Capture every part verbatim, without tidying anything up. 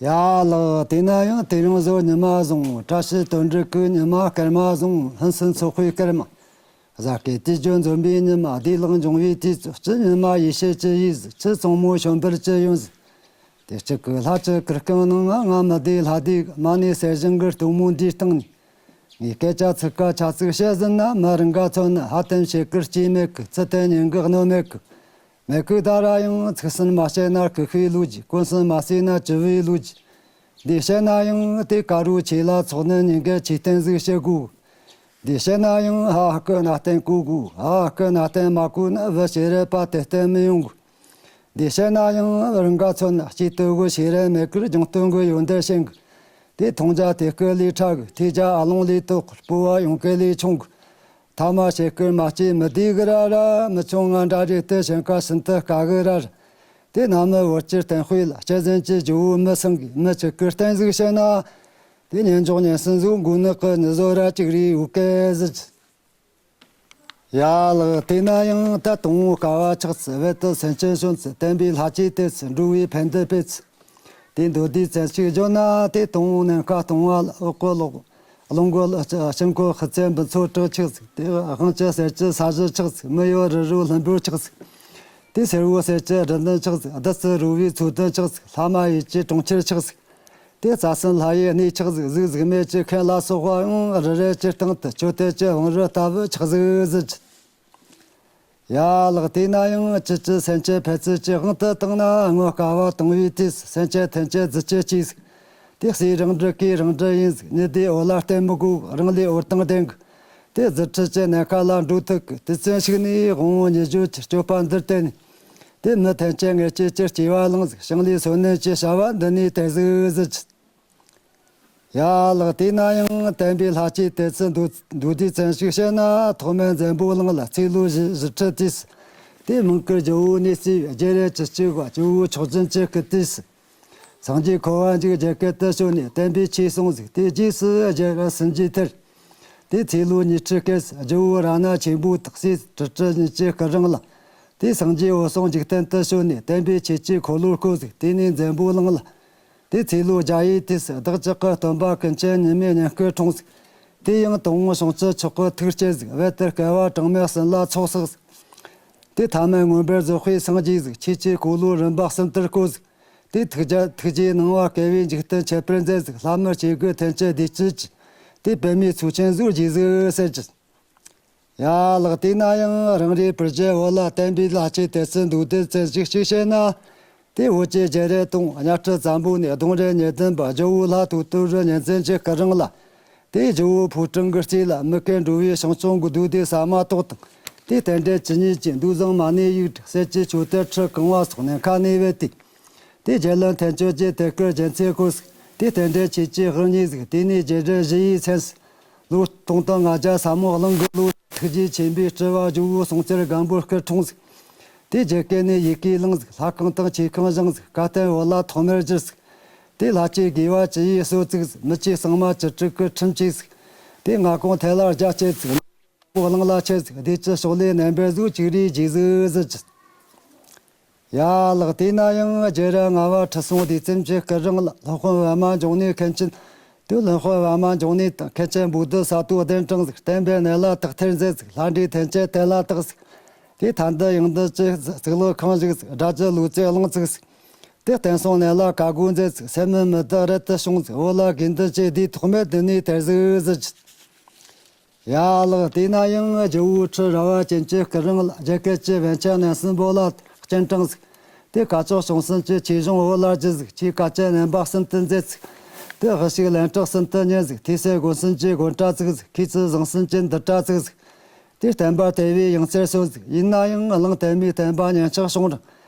ཡ་ལགས། དེས་ན་ཡང་དེ་རིང་གཟོད་ཉི་མ་བཟང་། བཀྲ་ཤིས་དོན་འགྲུབ་ཀྱི་ཉི་མ་སྐར་མ་བཟང་། ཕུན་སུམ་ཚོགས་པའི་སྐར་མ། གཟའ་སྐར་དུས་རྒྱུན་འཛོམས་པའི་ཉི་མ། བདེ་ལེགས་འབྱུང་བའི་དུས་ཚོད། སྤྱི་ཉི་མ་ཡེ་ཤེས་ཀྱི་ཡུལ་ཟིག་ཁྱི་གཙང་མོ་བྱོན་པར་ཅི་ཡོང་ཟིག་དེ་གཅིག་གི་ལྷ་ཀྱི་གུར་ཁང་ནང་། ང་མི་བདེ་ལྷ་བདེ་གི། མ་ཎི་གསེར་ཞུན་གྱི་སྟོན་མོ་འདིའི་སྟེང་ནས། ངའི་སྐད་ཆ་ཚིག་ཁ་ཆ་ཚིག་བཤད་ཟིན་ན། མི་རང་ག་ཚོད་ནི་ཧ་ཏན་བྱེད་ཀྱི་སྐྱིད་མེད་གི། ཚུལ་ཏན་ཉན་གི་གནོད་མེད་གི། མེད་གི་ད་ར་ཡང་ཚིག་སྲན་མ་བཤད་ན་ཁུ་ཁུའི་ལོ་རྒྱུས། གོན་སྲན་མ་བསྲེས་ན་བྱི་བའི་ལོ་རྒྱུས། འདི་བཤད་ན་ཡང་དེ་ཀ་རུ་ཆེ་ལ་ཚོགས་ནི་ཉིན་འགའི་ཆོས་སྟོན་ཟིག་བཤད་དགོས། འདི་བཤད་ན་ཡང་ཧ་ཧ་གི་ན་སྟོན་གོ་དགོས། ཧ་ཧ་གི་ན་སྟོན་མ་གོ་ན་བུ་ཤེས་རབ་པ་དེ་སྟོན་མི་ཡོང་གི། འདི་བཤད་ན་ཡང་རང་ག་ཚོད་ན་སྐྱིད་སྟོད་གི་ཤེས་རབ་མེད་གི། རྒྱང་སྟོན་གི་ཡོན་ཏན་ཤེས་གི། དེ་མཐོང་རྒྱ་དེ་སྐུ་ལས་ཕྲ་གི། ཐོས་རྒྱ་ཨ་ལོང་ལས་དོག་གི། སྤོབས་པ་ཡོངས་གི་ལས་ཆུང་གི། ཐ་མ་བྱེད་ཀྱི་མ་སྐྱེས་མི་བདེ་གི་ར་ར། མི་ཆུང་ང་འདྲ་རེད་དེ་ཞིང་ཁ་ཤིན་ཏུ་དཀའ་གི་ར་ར། དེ་ན་མི་བོད་ཀྱི་བསྟན་དཔེ་ལ། སྐྱེ་ཟིན་གྱི་ཇོ་བོ་མི་སེང་གི། མི་གཅིག་གི་བསྟན་ཟིག་བཤད་ན། དེ་ཉན་འཇོག་ཉན་སྲིན་ཟིག་མགོ་ནག་གི་ནི་བཟོ་ར་གཅིག་རེད་འུ་སྐད་ཟིག་ཡ་ལགས། དེས་ན་ཡང་ད་དང་བོ་དཀའ་བ་ཆགས་ཚུལ། བོད་དུ་སེམས་ཅན་བྱོན་ཚུལ། བསྟན་པའི་ལྷ་ཆོས་དད་ཚུལ། འགྲོ་བའི་ཕན་བདེ་སྤེལ་ཚུལ། དེ་མདོ་སྡེའི་མཚན་ཞིག་བརྗོད་ན། དེ་དང་བོ་ནམ་མཁའ་སྟོང་བ་ལ། འོག་གི་ལོག་རླུང་གི་ཤིན་ཁོ་ཤི་ཚེ་འབུ་མཚོ་དྲག་ཆགས་ཚུལ། དེ་དབང་ཆུ་གསེར་གྱི་ས་གཞི་ཆགས་ཚུལ། མི་ཡོད་རི་རོ་ལྷུན་པོར་ཆགས་ཚུལ། དེ་སེར་བོ་གསེར་གྱི་སྦྲུལ་ལྡན་ཆགས་ཚུལ། བདུད་རྩི་རོ་བའི་མཚོ་ལྡན་ཆགས་ཚུལ། ལྷ་མ་ཡུལ་གྱི་གྲོང་ཁྱེར་ཆགས་ཚུལ། དེ་རྩྭ་སོན་ལྷ་ཡི་གནས་ཆགས་ཟིག་གཟུགས་གཟུགས་མེད་ཀྱི་ཁན་ལ་སོགས་པའང་རི་རལ་གྱི་སྟེང་དུ་མཆོད་རྟེན་གྱི་བང་རི་ལྟ་བུ་ཆགས་ཟིག་ཟིག་ཡ་ལགས། དེས་ན་ཡང་ཅི་ཅི་སེམས་ཅན་ཕན་ཚུན་གྱི་དབང་དུ་བཏང་ན། ངོ་དཀའ་བ་དང་བའི་དུས་སུ་སེམས་ཅན་ཐམས་ཅད་རྫུ་ཅི་གཅིག་ཟིག་དེ་སྲས་རང་འབྲི་གིས་རང་འབྲི་ཡིན་ཟིག་ཉི་ཟླའི་འོད་ལ་བརྟེན་མི་དགོས། རང་ལས་འོད་དང་ལྡན་གི། དེ་རྫུ་འཕྲུལ་གྱི་ནམ་མཁའ་ལ་འགྲོ་ཐུབ་གི། དུས་ཚོད་ཞིག་ནས་དབང་བོ་ཉིད་བརྗོད་ཀྱི་སྤྱོད་པ་འདིར་བརྟེན་ནས། དེ་མི་ཐམས་ཅད་ངེས་ཅན་གྱི་སྐྱེ་བ་བླངས་ཟིག་ཞིང་ལས་སོ་ནན་གྱི་བྱ་བ་འདི་ནས་དེར་གཟིགས་ཟིག་ཡ་ལགས། དེས་ན་ཡང་བསྟན་པའི་ལྷ་ཆོས་དད་ཚུལ་མདོ་མདོ་སྡེའི་མཚན་ཞིག་བཤད་ན། ཐོག་མར་འཛམ་བུ་གླིང་ལ་ཚེ་ལོ་བཞི་བཞི་ཁྲི་དུས་སུ། དེ་མང་གི་ཇོ་བོ་གནས་སའི་རྒྱལ་རབས་བཅུ་གཅིག་པ་ཇོ་བོ་མཆོག་སྦྱིན་གྱི་སྐུ་དུས་སུ། སངས་རྒྱས་ཁོ་བོ་འཇིག་རྒྱལ་ཁབ་ཏུ་བྱོན་ནས་བསྟན་པའི་ཆོས་གསུངས་ཟིག་དེ་རྗེས་སུ་རྒྱལ་རབས་སུམ་ཅུའི་མཐར། དེ་ཚེ་ལོ་ཉི་ཁྲི་སྐབས་སུ་ཇོ་བོ་རཏྣ་ཆེན་པོ་དང་སྲས་ཁྲི་ཁྲི་གཉིས་ཀྱི་སྐུ་རིང་ལ། དེ་སངས་རྒྱས་འོད་སྲུང་འཇིག་རྟེན་དུ་བྱོན་ནས་བསྟན་པའི་ཆོས་ཀྱི་འཁོར་ལོ་བསྐོར་ཟིག་དེ་ནས་འཛམ་བུ་གླིང་ལ། དེ་ཚེ་ལོ་བརྒྱ་ཡི་དུས་སུ་བདག་ཅག་གི་སྟོན་པ་ཀུན་མཁྱེན་ཉི་མའི་ཉིན་སྐུ་འཁྲུངས་ཟིག་དེ་ཡང་དང་བོ་བྱང་ཆུབ་མཆོག་གི་ཐུགས་བསྐྱེད་ཟིག་བོད་དུ་བསྐལ་པ་གྲངས་མེད་གསུམ་ལ་ཚོགས་བསགས་ཟིག་དེ་ཐ་མར་མངོན་པར་རྫོགས་པའི་སངས་རྒྱས་ཟིག་ཆོས་ཀྱི་འཁོར་ལོ་རིམ་པ་གསུམ་དུ་བསྐོར་ཟིག་དེ་ཐུགས་རྒྱ་ཐུགས་རྗེའི་སྣང་བ་བསྐལ་པའི་འཇིག་རྟེན་ཁྱབ་པར་མཛད་ཟིག་ལྷ་མི་སྐྱེ་དགུ་ཐམས་ཅད་བདེ་སྐྱིད་ཀྱི། དེ་པདྨའི་ཚོགས་ཆེན་ཟིག་རྒྱས་ཟིག་ཟེར་གྱི། ཡ་ལགས། དེས་ན་ཡང་རང་རེའི་བོད་རྒྱལ་བོད་ལ་བསྟན་པའི་ལྷ་ཆོས་དད་ཚུལ་མདོ་སྡེའི་མཚན་ཞིག་གཅིག་བཤད་ན། དེ་བོད་ཀྱི་རྒྱལ་རབས་དང་གཉའ་ཁྲི་བཙན་པོ་ནས་གདུང་རབས་ཉེར་བདུན་པ་ཇོ་བོ་ལྷ་ཐོ་ཐོ་རི་ཉིན་བཙན་གྱི་སྐུ་རིང་ལ། དེ་ཇོ་བོ་ཕོ་བྲང་གི་རྩེ་ལ་མི་སྐད་འགྲོ་བའི་ཞིང་སྐྱོང་གི་མདོ་སྡེ་ཟ་མ་ཏོག་དང་། དེ་རྟེན་འབྲེལ་ཇི་སྙེད་ཀྱི་མདོ་བཟང་མ་ཎི་ཡིག་དྲུག་གསེར་གྱི་མཆོད་རྟེན་ཁྲི་གང་བ་སོགས་ནམ་མཁའ་གནས་པའི་དུས། དེ་རྒྱལ་བློན་ཐམས་ཅད་ཀྱིས་དེ་སྐུར་རྒྱལ་མཚན་བསྐོར་ཟིག་དེ་རྟེན་འབྲེལ་ཆོས་ཀྱི་དབང་བརྙེས་ཟིག་དེ་ནས་རྒྱལ་རབས་བཞི་ཡི་མཚན་སུ། ལོ་སྟོང་དང་ལྔ་བརྒྱ་ས་མོ་གླིང་གི་ལོ། ཐུགས་རྗེ་ཆེན་པོའི་སྤྲུལ་བ་ཇོ་བོ་གསུང་རྩེར་སྒམ་པོར་སྐུ་འཁྲུངས་ཟིག་དེ་རྒྱལ་ཁབ་ནས་ཡི་གེ་བླངས་ཟིག་ལྷ་ཁང་དང་ཆོས་ཁང་བཞེངས་ཟིག་བཀའ་བསྟན་བོད་ལ་ཐོག་མར་བསྒྱུར་ཟིག་དེ་ལྷ་ཆོས་དགེ་བ་བཅུ་ཡི་སྲོལ་བཙུགས་ཟིག་མི་ཆོས་གཙང་མ་བཅུ་དྲུག་གི་ཁྲིམས་བཅས་ཟིག་དེ་མངའ་ཁོངས་ཐལ་བར་རྒྱ་བསྐྱེད་ཟིག་གླིང་ལ་ཆེ་ཟིག་བདེ་སྐྱིད་ཕྱོགས་ལས་རྣམ་པར་བཟོ་གཅིག་རེ་རྗེས་ཟིག་ཟིག་ཡ་ལགས། དེས་ན་ཡང་རྒྱལ་རབས་ལྔ་བ་ཁྲི་སྲོང་ལྡེ་བཙན་གྱི་སྐུ་རིང་ལ་སློབ་དཔོན་པདྨ་འབྱུང་གནས་མཁན་ཆེན། དེ་སློབ་དཔོན་པདྨ་འབྱུང་གནས་དང་མཁན་ཆེན་བོ་དྷི་ས་ཏྭ་གདན་དྲངས་ཟིག་བསྟན་པའི་གནས་ལ་དག་ཐེར་མཛད་ཟིག་ལྷ་འདྲེ་ཐམས་ཅད་དད་ལ་བཏགས་ཟིག་དེ་ཐ་འདི་ཡང་འདི་བཅས་གཙུག་ལག་ཁང་བཞུགས་ཟིག་སྒྲ་བསྒྱུར་ལུས་རྩལ་གླིང་བཙུགས་ཟིག་དེ་བསྟན་སྲུང་གནས་ལ་བཀའ་བསྒོ་མཛད་ཟིག་སེམས་མི་མི་བདག་རལ་དུ་བྱུང་ཟིག་བོད་ལ་དགེ་འདུན་གྱི་སྡེ་ཐོག་མའི་དུས་ནས་དར་ཟིག་ཟིག་ཡ་ལགས། དེས་ན་ཡང་ཇོ་བོ་ཁྲི་རལ་པ་ཅན་གྱི་སྐུ་རིང་ལ་རྒྱལ་ཁབ་ཀྱི་བན་ཆ་ནན་སྲིན་པོ་ལ་སྤྱན་དྲངས་ཟིག་དེ་སྐ་ཅོག་བྱང་སེམས་ཀྱི་ཆོས་གཞུང་བོད་ལ་བསྒྱུར་ཟིག་ཆོས་བཀའ་ཆད་རྣམ་པ་གསུམ་དུ་མཛད་ཟིག་དེ་དབུ་ཞུགས་ལན་གྲགས་གསུམ་དུ་ཉན་ཟིག་ཐོས་སྲས་སྒོམ་གསུམ་གྱི་དགོན་གྲྭ་བཙུགས་ཟིག་མཁས་བཙུན་བཟང་གསུམ་གྱི་འདུལ་གྲྭ་བཙུགས་ཟིག་དེ་བསྟན་པ་དར་བའི་ཡང་རྩེར་སོན་ཟིག་ཡིན་ན་ཡང་གླིང་དར་མའི་བསྟན་པ་ཉམས་ཆག་བྱུང་རུང་།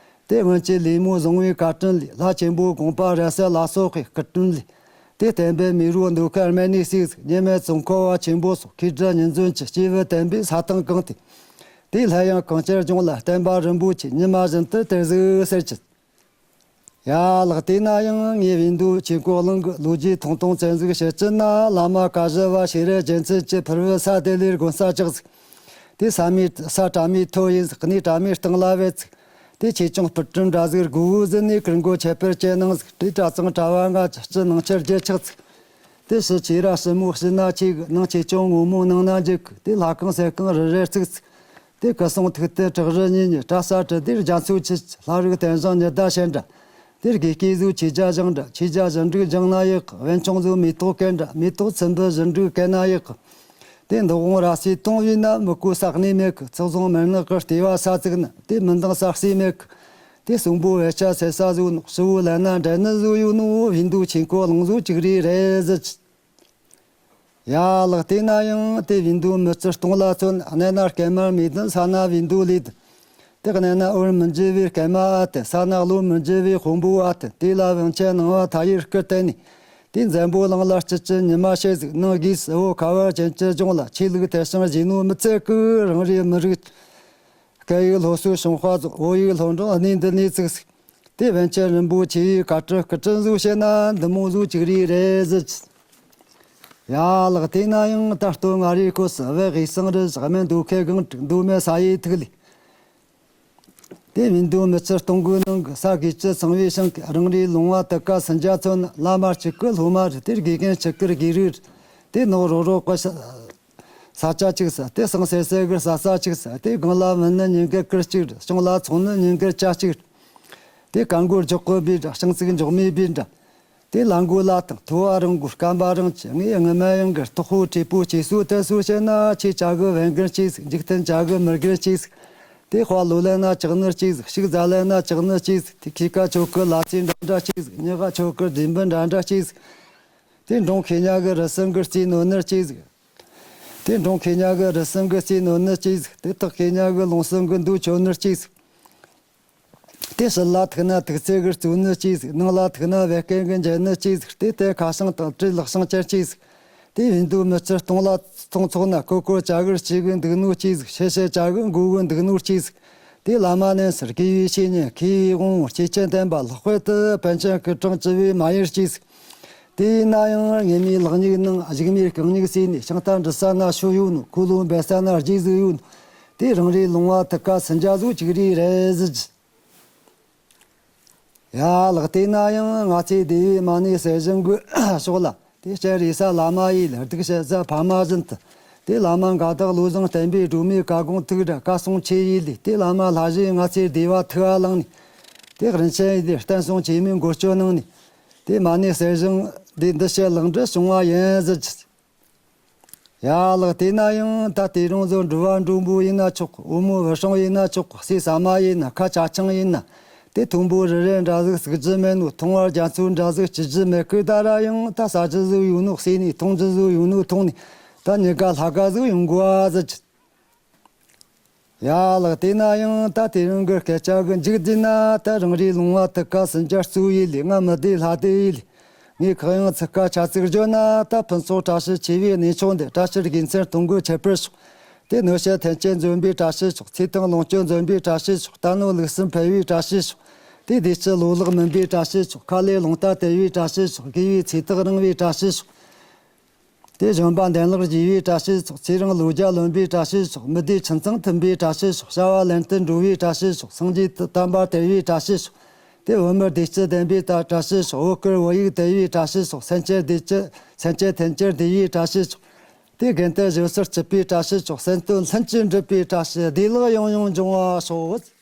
དེ་སྔོན་གྱི་ལས་སྨོན་བཟང་བོའི་བཀའ་དྲིན་ལས་ལྷ་ཆེན་པོ་དགོངས་པ་རབ་གསལ་ལ་སོགས་པའི་སྐུ་དྲིན་ལས། དེ་བསྟན་པའི་མེ་རོ་མདོ་ཁམས་སྨད་ནས་གསོས་ཟིག་ཉི་མའི་ཙོང་ཁ་བ་ཆེན་པོ་སོགས་མཁས་གྲུབ་ཉི་འཛོམས་ཀྱི་སྐྱེས་བུ་དམ་པས་ས་དང་གང་སྟེ། དེ་སླར་ཡང་གངས་ཅན་ལྗོངས་ལ་བསྟན་པ་རིན་པོ་ཆེ་ཉི་མ་བཞིན་དུ་དར་ཟིག་ཟེར་གྱི། ཡ་ལགས། དེས་ན་ཡང་ངས་བིས་མདོ་ཆོས་འཁོར་གླིང་གི་ལོ་རྒྱུས་ཐུང་ཐུང་ཙམ་ཟིག་བཤད་ཀྱི་ན། བླ་མ་ཀ་ཞི་བ་ཤེས་རབ་རྒྱལ་མཚན་གྱི་ཕུར་བུ་ས་དེ་ལས་དགོན་ས་ཆགས་ཟིག་དེ་ས་མའི་ས་དྲ་མའི་ཐོ་ཡིན་ཟིག་གནས་དྲ་མའི་སྟེང་ལ་བབས་ཟིག་དེ་ཆེ་ཆུང་སྤུ་གྲི་འདྲ་ཟིག་དགུ་བོ་ཟིན་ནས་གུར་མགོ་ཁྱད་པར་ཅན་ནང་ཟིག་དེ་གྲྭ་ཚང་གྲྭ་བ་ང་ཆ་སྤྱི་ནང་ཆེར་རྒྱལ་ཆགས་ཟིག་དེ་ཕྱི་ཆེ་ར་ཕྱི་མོ་ཕྱི་ན་ཆེ་གི། ནང་ཆེ་ཆུང་ངོ་མོ་ནང་ན་འཇུག་གི། དེ་ལྷ་ཁང་གསེར་ཁང་རི་རེར་བརྩིགས་ཟིག་དེ་སྐུ་སྲུང་ཐུགས་རྟེན་བྲག་རི་གཉིས་གཉིས། གྲྭ་ས་གྲི་དེ་རྒྱ་མཚོ་ཆུ། ལྷ་རིགས་རྟེན་བཟང་ཉི་ཟླ་ཞལ་འདྲ། དེ་དགེ་བསྐོས་ཟིག་ཆོས་རྒྱལ་ཞིང་འདྲ། ཆོས་རྒྱལ་ཞིང་འབྲུག་ལྗང་ན་ཡག་གི། བན་ཆུང་ཟིག་མེ་ཏོག་སྐེ་འདྲ། མེ་ཏོག་ཚིམ་བུ་ཞིང་འབྲུག་སྐེ་ན་ཡག་གི། དེ་འདུ་ཁང་ར་སའི་དུང་བའི་ན། མི་གོ་ས་གནས་མེད་གི། ཚོགས་བཟང་མན་ནག་གི་ལྟེ་བ་ས་བཙུགས་ན། དེ་མི་འདང་ས་སྲིད་མེད་གི། དེ་གསོན་པོ་བེ་ཆ་སེ་ས་ཟོ་ནོ། ཞི་བོ་ལན་ན་འདྲེན་ནི་ཟོ་ཡོད་ནོ། བི་འདུ་ཆེན་ཀོ་ལང་ཟོ་ཅིག་རེ་རེ་ཟི། ཡ་ལགས། དེ་ན་ཡང་དེ་བི་འདུ་མི་ཚེ་སྟོང་ལ་མཚོན། གནས་ན་སྐར་མ་མེ་ལྡན། ས་ན་བི་འདུ་ལེ་ལྡན། དེ་གནས་ན་འོར་མི་འཇུ་བའི་སྐར་མ་ཨ་ཏི། ས་ན་ལོ་མི་འཇུ་བའི་དཔོན་པོ་ཨ་ཏི། དེ་ལ་བང་ཆེན་ནང་བ་མཐའ་ཡས་སྐུར་བསྟན་ནས། དེ་འཛམ་བུ་གླིང་ལ་སྤྱི་ཅི་ཉི་མ་ཤེས་ཟིག་ནང་གིས་སུ་བོ་ཁ་བ་ཅན་གྱི་ལྗོངས་ལ་ཆོས་ལུགས་དེ་ཞིང་བཞེས་ནོ་མི་ཚད་གི། རང་རེའི་མི་རིགས་སྐད་ཡིག་སློབ་གསོའི་བྱུང་དཔའ་རྫོགས། བོད་ཡིག་སློབ་འབྲིང་གནས་འདི་ནས་བཙུགས་ཟིག་དེ་བན་ཆེན་རིན་པོ་ཆེ་ཡི་བཀའ་དྲིན་སྐུ་དྲིན་ཟིག་བཤད་ན་འདི་མོ་ཟིག་ཅིག་རེ་རེ་ཟི། ཡ་ལགས། དེ་ན་ཡང་ད་སྟོད་མངའ་རིས་སྐོར་སུ་བོད་དབུས་གཙང་རུ་བཞག་མེད་མདོ་ཁའི་སྒང་དྲུག་མདོ་སྨད་ས་ཡི་ཐིག་ལེ། དེ་བི་འདུ་མི་ཚེ་སྟོང་གི་ནང་གི་ས་དགེ་བཅུ་ཚང་བའི་ཞིང་གི། རང་རེའི་ལུང་བ་དུ་ཀ་སུན་ཇ་མཚོན་ན། བླ་མ་གཅིག་གི་སློབ་མ་རེད། དེ་དགེ་རྒན་གཅིག་གི་དགེ་རིགས་རེད། དེ་ནོར་རོ་རོ་གི་ས་ས་ཆ་གཅིག་ཟིག་དེ་ཟངས་སེར་སེར་གི་ས་ས་གཅིག་ཟིག་དེ་སྒང་ལ་མི་ནི་ཉིན་དཀར་དཀར་གཅིག་རེད། གཞུང་ལ་ཚོང་ནི་ཉིན་དཀར་ཆ་གཅིག་རེད། དེ་ཀ་མགོར་འཇོག་གི་བི་འདྲ། ཞང་ཚིག་འཇོག་མི་བི་འདྲ། དེ་ལ་མགོ་ལ་དང་ཐོ་བ་རིང་གོ་སྐམ་པ་རིང་ཅི། ངས་སྔ་མ་ཡང་གི་སྟག་ཕོ་དྲེད་པོ་སྐྱེས་སོ་དེ་སོ་བཤད་ན། ཆོས་ཅ་གི་བན་རྒན་གཅིག་ཟིག་འཇིག་རྟེན་ཅ་གི་མི་རྒན་གཅིག་ཟིག་དེ་དཔའ་ལོ་ལེན་ན་ལྕགས་ནོར་གཅིག་ཟིག་ཕྱུགས་རྫ་ལེན་ན་ལྕགས་ནོར་གཅིག་ཟིག་དེ་ཁྱི་ཁ་ཆོ་གི་ལ་རྩེ་འདྲ་འདྲ་གཅིག་ཟིག་ཉི་ཁ་ཆོ་གི་རྫིང་བུ་འདྲ་འདྲ་གཅིག་ཟིག་དེ་འབྲོང་ཁེ་ཉ་གི་རི་སེང་གི་རྩེ་ནོར་ནོར་གཅིག་ཟིག་དེ་འབྲོང་ཁེ་ཉ་གི་རི་སེང་གི་རྩེ་ནོར་ནོར་གཅིག་ཟིག་དེ་སྟག་ཁེ་ཉ་གི་ལུང་སེང་གི་མདོ་ཆོད་ནོར་གཅིག་ཟིག་དེ་ཕྱི་ལ་ཐུག་ན་ཐུག་ཚེ་གི་རྩོད་ནི་གཅིག་ཟིག་ནང་ལ་ཐུག་ན་བད་ཀན་གི་འཇལ་ནི་གཅིག་ཟིག་དེ་དེ་ཁ་ཤང་དང་བྲེ་ལག་ཤང་ཅན་གཅིག་ཟིག་དེ་བི་འདུ་མི་ཚེ་སྟོང་ལ་སྟོང་ཚོགས་ན། ཀོ་ཀོ་ཅ་གི་སྐྱེ་གི་འདུག་ནོ་གཅིག་ཟིག་ཤེ་ཤེ་ཅ་གི་འགོ་གི་འདུག་ནོ་གཅིག་ཟིག་དེ་བླ་མ་ནན་སར་དགེ་བའི་བཤེས་གཉེན་མཁས་པའི་དབང་པོ་སྐྱེས་ཆེན་བསྟན་པ་ལྷག་པར་དུ་པཎ་ཆེན་སྐུ་ཕྲེང་བཅུ་བའི་མ་ཡུམ་གཅིག་ཟིག་དེས་ན་ཡང་ངེད་མིའི་ལག་མྱུག་ནང་གཞུག་མའི་རྐང་མྱུག་ཟོས་ནས། ཤིང་རྟ་འདྲུད་ས་ན་ཤོ་ཡོད་ནོ། ཁོ་ལོ་འབལ་ས་ན་རྗེས་བཟོ་ཡོད་ནོ། དེ་རང་རེའི་ལུང་བ་ཐུག་ཀ་སུན་ཇ་ཟོ་ཅིག་རེ་རེ་ཟི། ཡ་ལགས། དེས་ན་ཡང་ང་ཚོའི་སྡེ་བའི་མ་ཎི་གསེར་ཞུན་གི་ཕྱོགས་ལ། དེ་སྤྱན་རས་གཟིགས་བླ་མ་ཡི་ལ་གདུགས་བྱེད་ཟ་ཕ་མ་བཞིན་དུ། དེ་བླ་མ་འགའ་དག་བློ་བཟང་བསྟན་པའི་སྒྲོན་མེ་བཀའ་དགོངས་ཐུགས་དྲན་བཀའ་གསུང་ཆོས་ཡིན་ལས། དེ་བླ་མ་ལྷ་བཞིའི་ང་ཚོའི་སྡེ་བ་ཐུགས་ཨ་ལང་ནས། དེ་རིན་ཆེན་ཡིན་ལས་བསྟན་སྲུང་ཆོས་མིན་འགོ་སྐྱོད་གནང་ནས། དེ་མ་ཎི་གསེར་ཞུན་འདི་འདི་ཕྱིར་ལེགས་འགྲུབ་བྱུང་བ་ཡིན་ཟེར་གྱི། ཡ་ལགས། དེས་ན་ཡང་ད་དེ་རིང་ཚོ་འགྲུལ་བ་མགྲོན་པོ་ཡིན་ན་ཆོག་བུ་མོ་བུ་སྲུང་ཡིན་ན་ཆོག་སྲས་ཟ་མ་ཡིན་ན། ཁ་ཆ་ཆང་ཡིན་ན། དེ་མཐོན་པོ་རི་རེ་འདྲ་ཟིག་ཟུག་རྒྱུ་མེད་ནོ། མཐོང་བ་རྒྱ་མཚོ་འདྲ་ཟིག་སྐྱིད་རྒྱུ་མེད་གི། ད་ར་ཡང་ད་ཟ་རྒྱུ་ཟིག་ཡོད་ནོ་ཟོས་ནས། འཐུང་རྒྱུ་ཟིག་ཡོད་ནོ་འཐུང་ནས། ད་མྱི་དགའ་ལྷ་དགའ་ཟིག་ཡོང་དགོས་ཨ་ཟེར་གྱི། ཡ་ལགས། དེས་ན་ཡང་ད་དེ་རིང་གི་སྐད་ཆ་གི་མཇུག་བསྡུས་ན། ད་རང་རེའི་ལུང་བ་ཐུག་ཀ་སུན་ཇ་རྩོད་ཡིན་ལས། ང་མི་བདེ་ལྷ་བདེ་ཡིན་ལས། ངས་ཁག་ཡང་ཚིག་ཀ་ཆ་ཙིག་བརྗོད་ན། ད་ཕུན་ཚོགས་བཀྲ་ཤིས་ཆེ་བའི་གནས་མཆོག་འདི། བཀྲ་ཤིས་དགེ་མཚན་སྟོང་གི་ཁྱད་པར་ཤོག་དེ་གནོད་བྱེད་ཐན་སྐྱེད་འཇོམས་པའི་བཀྲ་ཤིས་ཤོག་ཚེ་དང་ལོངས་སྤྱོད་འཛོམས་པའི་བཀྲ་ཤིས་ཤོག་བརྟན་གནས་ལུགས་གསུམ་འཕེལ་བའི་བཀྲ་ཤིས་ཤོག་དེ་བདེ་སྐྱིད་ལོ་ལེགས་སྨིན་པའི་བཀྲ་ཤིས་ཤོག་ཁ་ལས་རླུང་རྟ་དལ་བའི་བཀྲ་ཤིས་ཤོག་དགེ་བའི་ཚེ་ཐག་རིང་བའི་བཀྲ་ཤིས་ཤོག་དེ་གཞོན་པ་འདན་ལགས་རྒྱས་པའི་བཀྲ་ཤིས་ཤོག་ཚེ་རིང་ལོ་བརྒྱ་ལོན་པའི་བཀྲ་ཤིས་ཤོག་མི་བདེ་ཁྱིམ་ཚང་མཐུན་པའི་བཀྲ་ཤིས་ཤོག་བྱ་བ་ལན་དུ་འགྲོ་བའི་བཀྲ་ཤིས་ཤོག་སངས་རྒྱས་དམ་པ་དར་བའི་བཀྲ་ཤིས་ཤོག་དེ་བོད་མི་བདེ་སྐྱིད་ལྡན་པའི་བཀྲ་ཤིས་ཤོག་བོད་སྐད་བོད་ཡིག་དར་བའི་བཀྲ་ཤིས་ཤོག་སེམས་ཅན་བདེ་སྐྱིད། སེམས་ཅན་ཐམས་ཅད་བདེ་བའི་བཀྲ་ཤིས་ཤོག་དེ་དགེ་འདུན་གཞོན་གསར་སྐྱིད་པའི་བཀྲ་ཤིས་ཤོག་སེམས་དོན་ལྷུན་གྱིས་འགྲུབ་པའི་བཀྲ་ཤིས་བདེ་ལེགས་ཡང་ཡང་འབྱུང་བ་ཤོག